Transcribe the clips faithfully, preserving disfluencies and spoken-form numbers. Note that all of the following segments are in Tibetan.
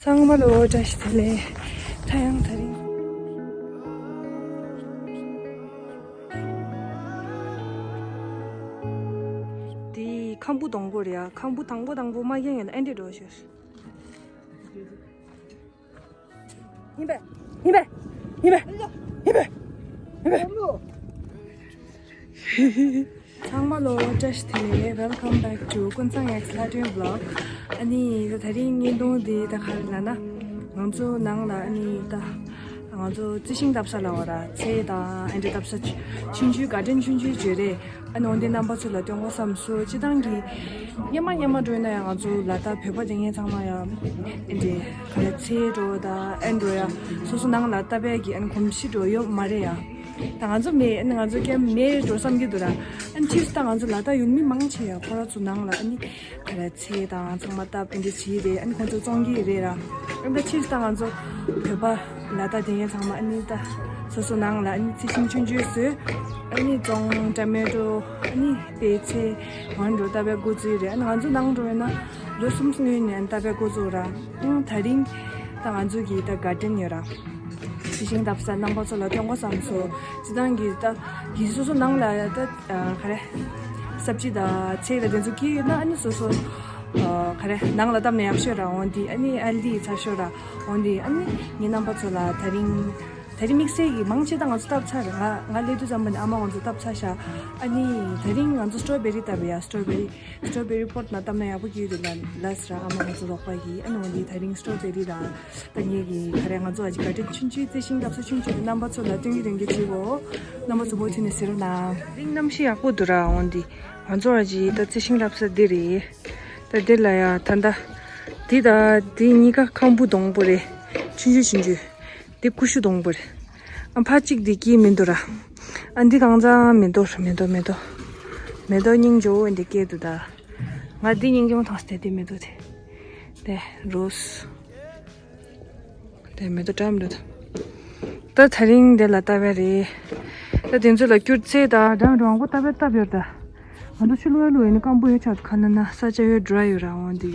ཚང་མ་ལོ་བཀྲ་ཤིས་བདེ་ལེགས། ད་ཡང་དེ་རིང་འདི་ཁམ་བུ་སྡོང་པོ་རེད་ཡ། ཁམ་བུ་དང་པོ་དང་པོ་མ་རྒྱག་ཡིན་ལ་ཨེ་འདྲས་འགྲོ་ཤོར། ཡིན་པས། ཡིན་པས། ཡིན་པས། ཡིན་པས། ཡིན་པས། ཚང་མ་ལོ་བཀྲ་ཤིས་བདེ་ལེགས། Welcome back to ཀུན་བཟང་ཡག་ལྷ་སྒྲོན་vlog། ཨ་ནི་ད་དེ་རིང་བརྙན་ཐུང་འདི་ད་ག་རེ་ལབ་ན། ང་ཚོ་ནང་ལ་ཨ་ནི་ད་ང་ཚོ་རྩི་ཤིང་བཏབ་ས་ལ་བ་ར་ཚལ་དང་ཨ་འདྲས་བཏབ་ས་ཆུང་ཆུང་garden ཆུང་ཆུང་བརྗོད་རེད། ཨ་ནི་འོན་ཏེ་རྣམ་པ་ཚོ་ལ་སྟོན་གོ་བསམ་སོང་། སྤྱི་བཏང་གི་སྔོན་མ་སྔོན་མ་འགྲོ་ཡིན་ན་ཡང་ང་ཚོ་ལ་དྭགས་བོད་པ་དེ་ངས་ཚང་མ་ཡང་ཨེ་འདྲས་ག་རེ་ཚལ་འགྲོ་ད་ཨེ་འགྲོ་ཡ་སོ་སོ་ནང་ལ་བཏབ་པའི་གི་ཨ་ནི་གོམས་གཤིས་འགྲོ་ཡོད་མ་རེད་ཡ། ད་ང་ཚོ་མེད་ཨ་ནི་ང་ཚོ་ཀྱང་མེད་འགྲོ་བསམ་གྱི་འདུག་ར། ཨ་ནི་ཕྱིས་སུ་ད་ང་ཚོ་ལ་དྭགས་ཡུལ་མི་མང་ཆེ་ཡ་ཁོ་ར་ཚོ་ནང་ལ་ཨ་ནི་ག་རེ་ཚལ་དང་ཚང་མ་བཏབ་ཨེ་འདྲས་བྱས་རེད། ཨ་ནི་ཁོང་ཚོ་བཙོང་གི་རེད་ར། ཨ་ནི་ཕྱིས་སུ་ད་ང་ཚོ་བོད་པ་ལ་དྭགས་དེ་ངས་ཚང་མ་ཨ་ནི་ད་སོ་སོ་ནང་ལ་ཨ་ནི་རྩི་ཤིང་ཆུང་ཆུང་བཟོས། ཨ་ནི་བཙོང་ཊོ་མེ་ཊོ་ཨ་ནི་པད་ཚལ་ང་འགྲོ་བཏབ་པའི་འགོ་བཙུགས་རེད། ཨ་ནི་ང་ཚོ་ནང་འགྲོ་ཡོད་ན་ལོ་གསུམ་སྔོན་ནས་ཨ་ནི་བཏབ་པའི་འགོ་བཙུགས་ར། ཨ་ནི་ད་རིང་ད་ང་ཚོ་གི་ད་garden ཡོད་ར། རྩི་ཤིང་བཏབ་ས་རྣམ་པ་ཚོ་ལ་སྟོན་གོ་བསམ་སོང་། སྤྱི་བཏང་གི་ད་གི་སོ་སོ་ནང་ལ་ད་ག་རེ་སབ་ཇི་ད་ཚལ་ལ་དེ་ཚོ་སྐྱེས་ཡོད་ན་ཨ་ནི་སོ་སོ་ག་རེ་ནང་ལ་བཏབ་ན་ཡག་ཤོས་ར། འོན་ཏེ་ཨ་ནི་ཨལ་ཌི་ཚ་ཤོས་ར། འོན་ཏེ་ཨ་ནི་ངའི་རྣམ་པ་ཚོ་ལ་དེ་རིང་དེ་རིང་དམིགས་བསལ་གྱི་མང་ཆེ་ད་ང་ཚོ་བཏབ་ཚར་རེད། ང་ང་སླེབས་དུས་ཙམ་པ་ནས་ཨ་མ་ང་ཚོ་བཏབ་ཚར་ཤག་ཨ་ནི་དེ་རིང་ང་ཚོ་སི་ཊོ་བེ་རི་བཏབ་ཡ། སི་ཊོ་བེ་རི་སི་ཊོ་བེ་རི་པོཊ་ནང་བཏབ་ན་ཡག་པོ་སྐྱེ་ཡོད་རེད་ལ་ལབ་ཟེར་ར་ཨ་མ་ང་ཚོ་རོགས་པ་གིས། ཨ་ནི་འོན་ཏེ་དེ་རིང་སི་ཊོ་བེ་རི་དང་ད་ངེད་ཀྱི་ག་རེ་ང་ཚོ་ཨ་ཅི་ག་ཊེན་ཆུང་ཆུང་རྩི་ཤིང་བཏབ་ས་ཆུང་ཆུང་དེ་རྣམ་པ་ཚོ་ལ་སྟོན་གྱི་སྟོན་གྱི་བྱེད་གོ། རྣམ་པ་ཚོ་བོ་ཐི་ནས་ཟེར་རོ་ན། དེ་རིང་གནམ་གཤིས་ཡག་པོ་འདུག་ར། འོན་ཏེ་ང་ཚོ་ཨ་ཅི་ད་རྩི་ཤིང་བཏབ་ས་འདི་རེད། ད་འདི་ལ་ཡ་ད་ད་འདི་ད་འདི་གཉིས་ཀ་ཁམ་བུ་སྡོང་པོ་རེད། ཆུང་ཆུང་ཆུང་ཆུང་། འདི་ཀུ་ཤུ་སྡོང་པོ་རེད། ཨ་ཕ་གཅིག་འདི་སྐྱེས་མི་འདུག་ར། ཨ་འདི་གང་ཚང་མེ་ཏོག་མེ་ཏོག་མེ་ཏོག་མེ་ཏོག་སྙིང་རྗེ་འདི་སྐྱེས་འདུག་ད་ང་འདི་སྙིང་རྗེ་མོ་མཐོང་སྟེ་འདི་མེ་ཏོག་དེ་དེ་རོ་སི་དེ་མེ་ཏོག་བཀྲམ་འདུག་ད་དེ་རིང་འདི་ལ་ལྟ་བའི་རེད། ད་དེ་ཚོ་ལ་སྐྱུར་ཚལ་ད་འགྲམ་འགྲམ་གོ་ལྟ་བའི་སྟབས་ཡོད་ད། ང་ཚོ་ཕྱི་ལོགས་ལོགས་ཡིན་ན་སྐམ་པོ་ཡོད་ཆགས་ཁ་ན་ན་ས་ཆ་ཡོད་ཌི་རའི་ཡོད་ར་འོང་དེ།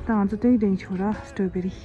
ད་ང་ཚོ་ཏེག་ཏེག་ཆོ་ར་སི་ཊོ་བེ་རི།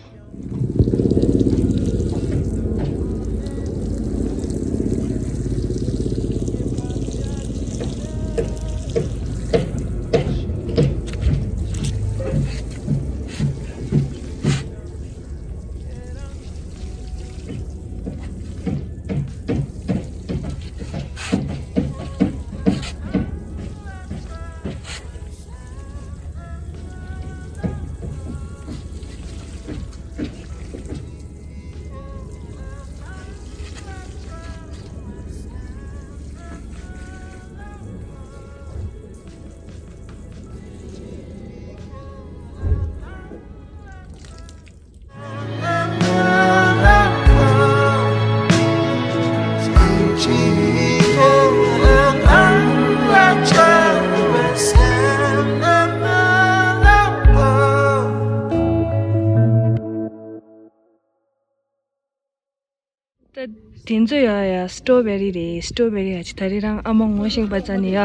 ད་དེ་ཚོ་ཡ་ཡ་སི་ཊོ་བེ་རི་རེད། སི་ཊོ་བེ་རི་ཡ་ཅི་ད་རེས་རང་ཨ་མ་ངོ་ཤེས་པ་ཙ་ནས་ཡ་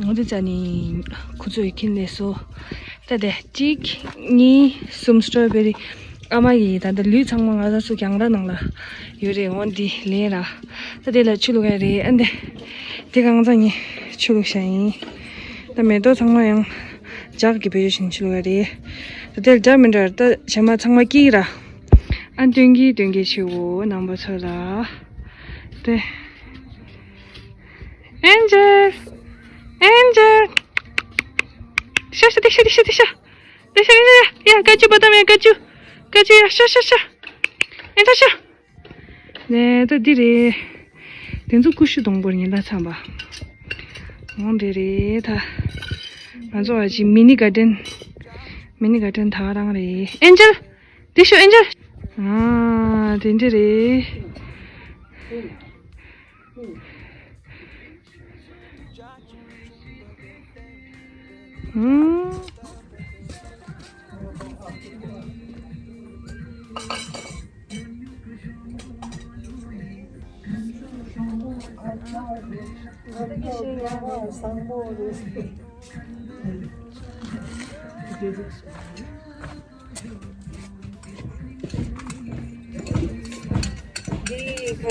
ངོ་དེ་ཙ་ནས་ཁོ་ཚོ་ཡི་ཁྱིམ་ནས་སོ། ད་དེ་གཅིག་གཉིས་གསུམ་སི་ཊོ་བེ་རི་ཨ་མ་ཡི་ད་ད་ལུས་ཚང་མ་ང་ཚོ་ཚོ་གྱང་ར་ནང་ལ་ཡོད་རེད། འོན་ཏེ་ལེན་ར་ད་དེ་ལ་ཆུ་བླུག་ཡ་རེད། ཨ་འདི་དེ་གང་ཚང་ངས་ཆུ་བླུག་ཤ་ཡིན། ད་མེ་ཏོག་ཚང་མ་ཡང་ལྗགས་ཀྱི་བེད་སྤྱོད་བྱས་ནས་ཆུ་བླུག་ཡ་རེད། ད་དེ་ལ་འདྲ་མི་འདྲ་ད་བྱེ་མ་ཚང་མ་སྐྱིད་ར། ཨ་སྟོན་གྱི་སྟོན་གྱི་ཆེ་བོ་རྣམ་པ་ཚོ་ལ། དེ། ཨེན་ཇེལ། ཨེན་ཇེལ། ཤ་ཤ་དེ་ཤ་དེ་ཤ་དེ་ཤ། དེ་ཤ་དེ་ཤ་ཡ་ཀ་ཅུ་བ་དམ་ཡ་ཀ་ཅུ། ཀ་ཅུ་ཡ་ཤ་ཤ་ཤ། ཨེན་ཇེལ་ཤ། ནས་ད་འདི་རེད། དེ་ཚོ་ཀུ་ཤུ་སྡོང་པོར་ཉིན་ལ་འཚམས་པ། འོང་དེ་རེད་ད། ང་ཚོ་བ་ཅི་མི་ནི་ག་ཌེན། མི་ནི་ག་ཌེན་ད་རང་རེད། ཨེན་ཇེལ། དེ་ཤོ་ཨེན་ཇེལ། ཨ། དེ་འདྲ་རེད། ཨུམ།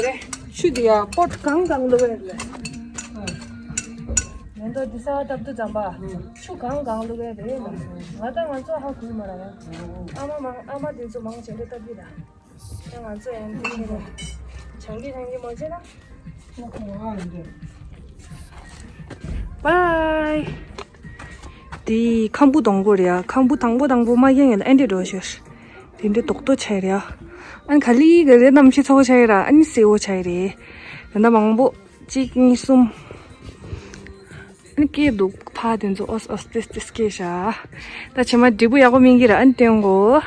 རེད། ཆུ་དེ་ཡ་པོ་གང་གང་བླུགས་ཡ་རེད། ཡོན་ཏོ་འདི་ས་བཏབ་དུས་ཙམ་པ་ཆུ་གང་གང་བླུགས་ཡ་རེད། ང་ད་ང་ཚོ་ཧ་གོ་མ་ར་ཡ། ཨ་མ་མང་ཨ་མ་དེ་ཚོ་མང་ཆེ་འདྲ་བཏབ་ཀྱི་ར། ད་ང་ཚོ་ཡང་འདི་ཁྱེར་ར། བྱང་གི་བྱང་གི་མ་བྱེད་ན། པའི། དེ་ཁམ་བུ་དང་པོ་རེད་ཡ། ཁམ་བུ་དང་པོ་དང་པོ་མ་རྒྱང་ཡིན་ལ་ཨེ་འདྲས་འགྲོ་ཤོར། དེ་འདྲས་རྡོག་རྡོག་ཆགས་རེད་ཡ། ཨ་ནི་ག་ལི་ག་རེ་གནམ་གཤིས་ཚ་པོ་ཆགས་ཡོད་ར། ཨ་ནི་སེར་པོ་ཆགས་ཡོད་རེད། ད་ལྟ་མང་པོ་གཅིག་གཉིས་གསུམ། ཨ་ནི་སྐྱེས་འདུག་ཕ་དེ་ཚོ་ཨོ་ཨོ་ཏིས་ཏིས་སྐྱེས་ཤག་ད་ཕྱི་མ་འབྲས་བུ་ཡག་པོ་སྨིན་གྱི་ར། ཨ་ནི་སྟོན་གོ།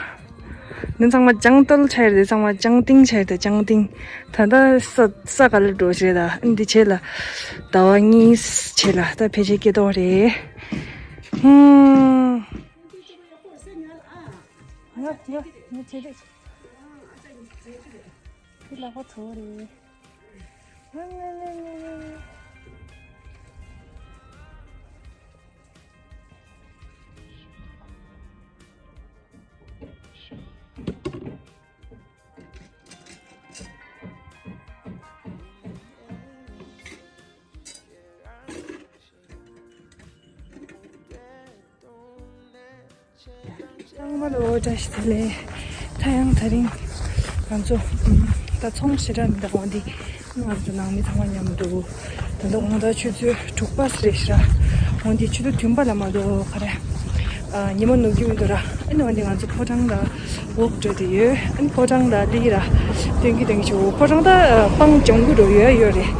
འདི་ཚང་མ་ལྗང་སྟོད་ཆགས་ཡོད་རེད། ཚང་མ་ལྗང་ཏིང་ཆགས་ཡོད་རེད། ལྗང་ཏིང་། ད་ལྟ་ས་ས་ག་ལ་འགྲོ་བྱེད་ད། ཨ་ནི་འདི་བྱེད་ལ་ཟླ་བ་གཉིས་བྱེད་ལ་ད་ཕལ་ཆེར་སྐྱེ་དོ་རེད། ཧུམ། ང་ང་ང་བྱེད་རེད། ཁྱེད་ལག་པ་ཚོ་རེད། ཚང་མ་ལ་འོ་བཀྲ་ཤིས་བདེ་ལེགས། ད་ཡང་དེ་རིང་ང་ཚོ་ད་ཚོང་ཞེ་དྲག་མི་འདུག་འོན་ཏེ་ང་ཚོ་ནང་མི་ཚང་མ་མཉམ་དུ་ད་ལྟ་དགོང་དག་ཆུ་ཚོད་དྲུག་པ་རེད་ཤག་འོན་ཏེ་ཆུ་ཚོད་བདུན་པ་ལ་མ་གཏོགས་ག་རེ་ཉི་མ་ནུབ་ཀྱི་མི་འདུག་ར། ཨ་ནི་འོན་ཏེ་ང་ཚོ་ཕོ་བྲང་ལ་འོག་འགྲོ་དེ་ཡོད། ཨ་ནི་ཕོ་བྲང་ལ་ལི་ར་སྟོན་གྱི་སྟོན་གྱི་ཆུ་ཕོ་བྲང་ད་སྤང་ལྗང་གུ་འགྲོ་ཡོད་ཡོད་རེད།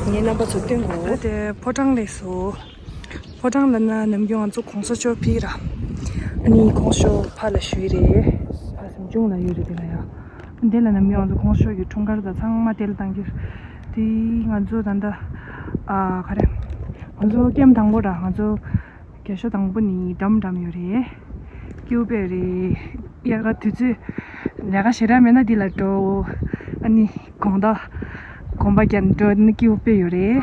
ངའི་རྣམ་པ་ཚོ་སྟོན་གོ། ད་དེ་ཕོ་བྲང་ལས་སོ། ཕོ་བྲང་ལ་ན་ནམ་རྒྱུན་ང་ཚོ་གོང་ས་མཆོག་ཕིག་ར། ཨ་ནི་གོང་ས་མཆོག་ཕ་ལ་ཞུས་རེད། ཕ་སེམས་ཆུང་ལ་ཡོད་རེད་དེ་ལ་ཡ། འདི་ལ་ནམ་རྒྱུན་ང་ཚོ་གོང་ས་མཆོག་གི་འཁྲུངས་སྐར་དང་ཚང་མ་དེ་ལ་བཏང་གི་རེད། དེ་ང་ཚོ་ད་ལྟ་ཨ་ག་རེ། ང་ཚོ་ཀེམ་དང་པོ་ར། ང་ཚོ་རྒྱ་ཤོག་དང་པོ་ནི་འགྲམ་འགྲམ་ཡོད་རེད། སྐྱིད་པོ་རེད། དབྱར་ཁ་དུས་ཚོད་ལས་ཀ་ཞེ་དྲག་མེད་ན་འདི་ལ་འགྲོ། ཨ་ནི་དགོང་དག་དགོན་པ་རྒྱབ་འགྲོ་ནི་སྐྱིད་པོ་དཔེ་ཡོད་རེད།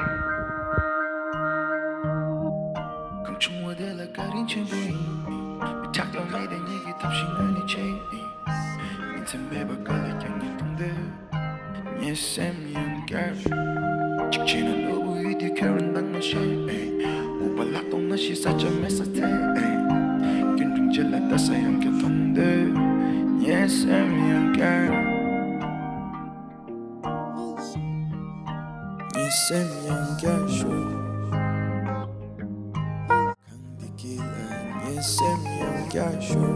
གང་བྱུང་བ་དེ་ལ་བཀའ་དྲིན་ཆེན་པོ་ཡིན། མི་ཆགས་པ་མེད་དེ་ཉིད་ཀྱི་ཐབས་ཤེས་ངོས་ནས་བྱེད། ཡིན་ཚད་མེད་པ་ག་ལ་ཀྱང་ཉིད་མཐོང་འདོད། ངའི་སེམས་ཡང་བསྐྱར། གཅིག་བྱས་ན་ནོར་བུ་ཡུལ་དུས་ཁྱོད་རང་འདང་མ་ཤེས། སྨུག་པ་ལྷག་མཐོང་ན་ཤི་ས་ཆ་མེད་ས་ཐད། རྒྱུན་རིང་རྗེས་ལ་ལྟ་ས་ཡང་ཁྱོད་མཐོང་འདོད། ངའི་སེམས་ཡང་བསྐྱར། ངའི་སེམས་ཡང་བསྐྱར་ཞུ། གང་འདི་གི་ལ་ངའི་སེམས་ཡང་བསྐྱར་ཞུ།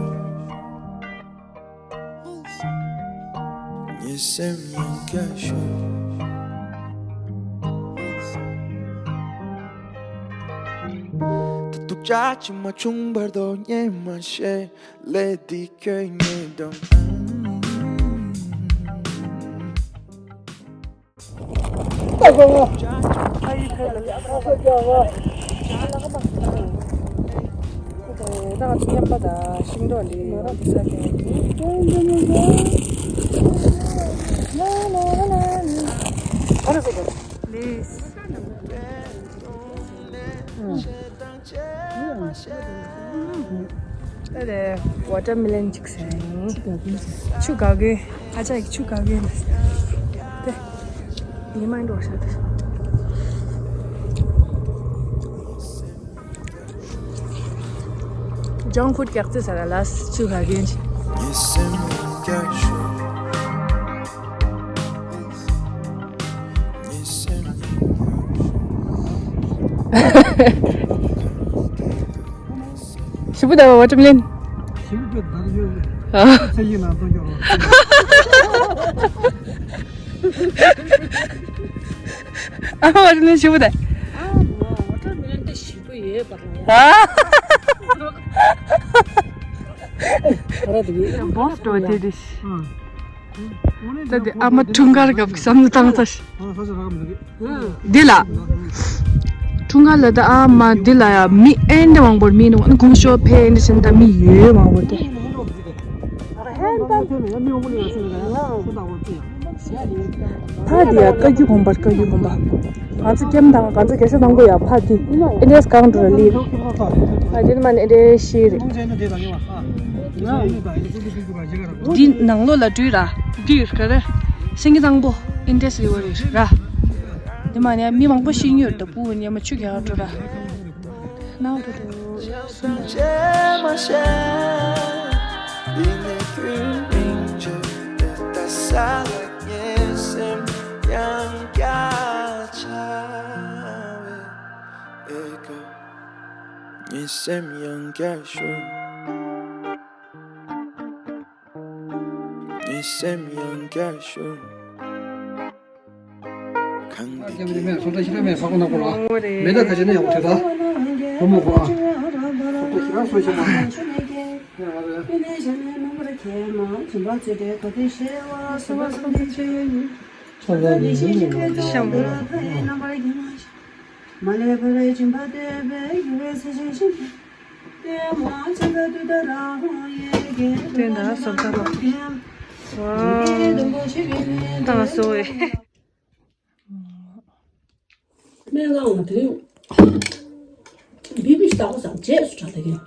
ངའི་སེམས་ཡང་བསྐྱར་ཞུ། ད་སྡུག་ཅག་ཅིག་མ་བྱུང་བར་དུ་ངས་མ་ཤེས་ལས་འདི་ཁྱོད་ངའི་འགྲམ། ཨ་རེ་ཝ་ཊར་མི་ལོན་གཅིག་ཟས། ཆུ་ག་གི། ཨ་ཅག་གི་ཆུ་ག་གི། དེ། ཉི་མ་འགྲོ་ཤག་དེ། ཇང་ཕུཌ་སྐྱག་རྫུན་ཟ་ར་ལ་ཆུ་ག་གི། ཞི་བུ་ད་ཝ་ཊར་མི་ལོན། ཞི་བུ་ད་ད་ཡོད་རེད། ཨ། ཚེ་ཡི་ནང་དུ་འགྱུར་རོ། ཨ་ཝ་ཊར་མི་ལོན་ཞི་བུ་ད། ཨ་ཝ་ཊར་མི་ལོན་དེ་ཞི་བུ་ཡོད་པ་རེད། ཨ། ཨ་ར་དེ་གི་བོ་སི་འགྲོ་དེ་དེ། ཨ། ད་དེ་ཨ་མ་འཁྲུངས་སྐར་སྐབས་ཀྱི་བསམ་བློ་བཏང་ཚར་ཤག་འདི་ལ། འཁྲུངས་སྐར་ལ་ད་ཨ་མ་འདི་ལ་ཡ་མི་ཨེ་འདྲ་མང་པོར་མི་འདུག་ཨ་ནི་གོང་ཞོ་ཕེ་ཨེ་འདྲ་བྱས་ནས་ད་མི་ཡོད་མང་པོ་དེ། ཕ་དེ་ཡ་བཀའ་བརྒྱུད་དགོན་པ་བཀའ་བརྒྱུད་དགོན་པ། ང་ཚོ་ཀེམ་དང་ང་ཚོ་རྒྱ་ཤོག་དང་པོ་ཡ་ཕ་དེ་ཨེ་འདྲས་གང་འགྲོ་ར་ལི། ཨ་དེ་མ་ནི་ཨེ་འདྲས་ཤི་རེད། འདི་ནང་ལོགས་ལ་འགྲུལ་ར། འདི་ག་རེ། སེང་གེ་བཟང་པོ། ཨིན་ཌས་རི་ཝར་ར། དེ་མ་ནས་མི་མང་པོ་ཤི་ཡོད་ད། སྤུ་གུ་ཉལ་མ་ཆུ་རྒྱག་འགྲོ་ར། ནང་དུ་དུ། ངའི་སེམས་ཡང་བསྐྱར་ཤོར། ངའི་སེམས་ཡང་བསྐྱར་ཤོར། གང་འདི་སྐད། མེད་ད་ག་ཅི་ནས་ཡང་དེ་ད་བུ་མོ་གོ་ཨ། སོག་པོ་ཞེ་དྲག་སོ་ཞེ་མ་ཆ་ལ་ནི་སྟོན་དང་བཟོ་ལྟ་རོགས། ཏང་སོ་ཨེ། སྨན་ཁང་དེ་རིང་བི་བི་ཞིག་བཏགས་པ་སང་རྗེས་སུ་དྲག་ད་གིན།